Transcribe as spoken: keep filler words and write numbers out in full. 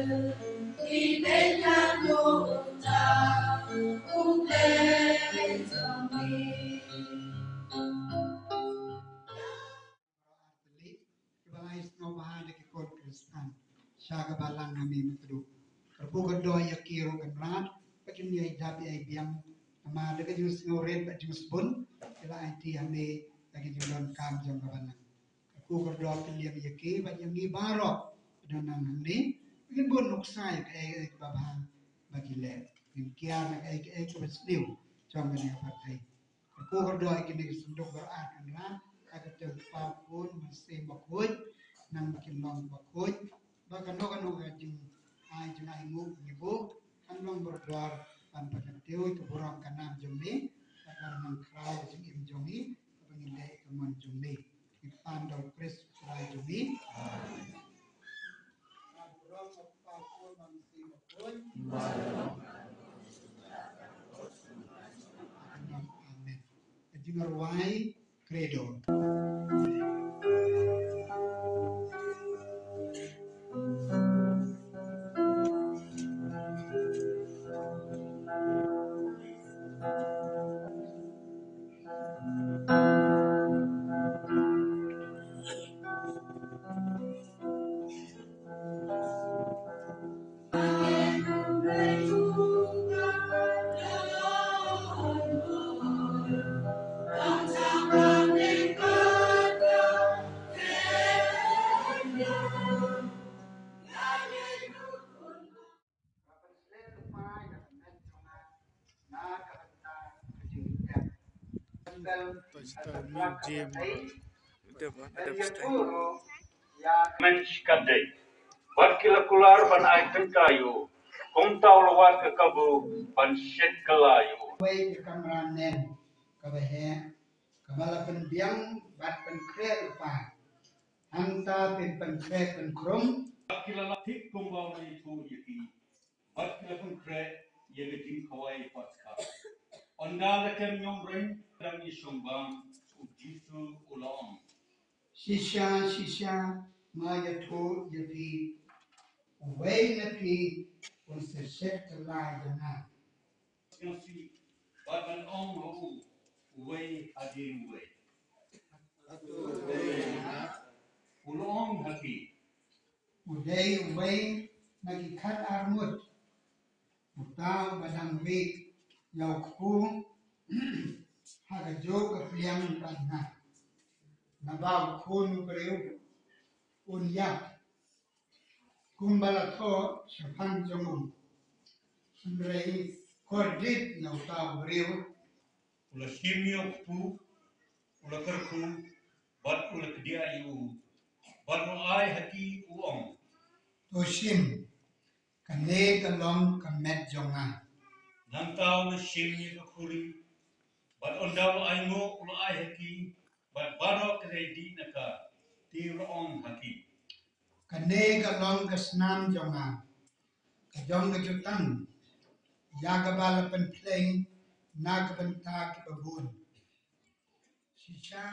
Kiba la ïasngewbha da ki khun Khristan sha ka balang na Mei Myrtuh. Kyrkhu kyrdoh ïa ki ruh Kynrad ba kin ïai dap ïai biang. Namar da ka jingsngewrit bad jingsbun ki la aiti ha Me da ka jingdonkam jong ka balang. Kyrkhu kyrdoh pynliam ïa ki bad ïa ngi baroh ba don hangne. Ngin bun nuksa ïa kaei kaei kaba bha ba ki leh. Ngin kiar na kaei kaei kaba sniew jong kane ka pyrthei. Kyrkhu kyrdoh ïa kine ki synduk baroh ar Kynrad ha ka kyrteng u Kpa, u Khun, u Mynsiem Bakhuid, nang ba kin long bakhuid ba kano kano ka jingai jingai nguh ngi buh kan long bordor ban pynkyntew ïa ka burom ka nam jong Me bad ban nang khraw ka jingim jong ngi kaba ngi leh ïa ka mon jong Me. Ngi pan da u Khrist u Trai jong ngi. Amen. Amen. Ka jingrwai Credo. Menshkadei. Bad ki la kular ban ai tyngka ïa u, kumta u la wad ka kabu ban shet kylla ïa u. Wei ka kamra nen kaba heh kaba la pynbiang bad pynkhreh lypa. Hangta phin pynkhreh pynkhrum. Bad ki la lap thik kumba u la ïathuh ïa ki. Bad ki la pynkhreh ïa ka jingkhawai Paskha. Ynda la kem ñiewreng dang ïashong bam, u Jisu u la ong, shisha shisha nga ïathuh ïa phi, uwei na phi un sa shet kylla ïa nga. Sngewsih bad ban ong ha u, uwei hadien uwei. U la ong ha ki, u dei uwei na ki khatar ngut, uta uba dang rieh ïa u kpu ha kajuh ka pliang bad nga. Naba u Khun u briew un ïap kumba la thoh shaphang jong u. Hynrei kordit na uta u briew, u la shim ïa u kpu, u la kyrkhu bad u la kdiah ïa u, bad u ai ha ki u ong, to shim, kane ka long ka met jong nga. Nangta u la shim ïa ka khuri bad ynda u la ainguh u la ai ha ki, bad baroh ki la ïadih na ka. Te u la ong ha ki, kane ka long ka snam jong nga ka jong ka jutang, ïa kaba la pynphleng na ka bynta kiba bun. Shisha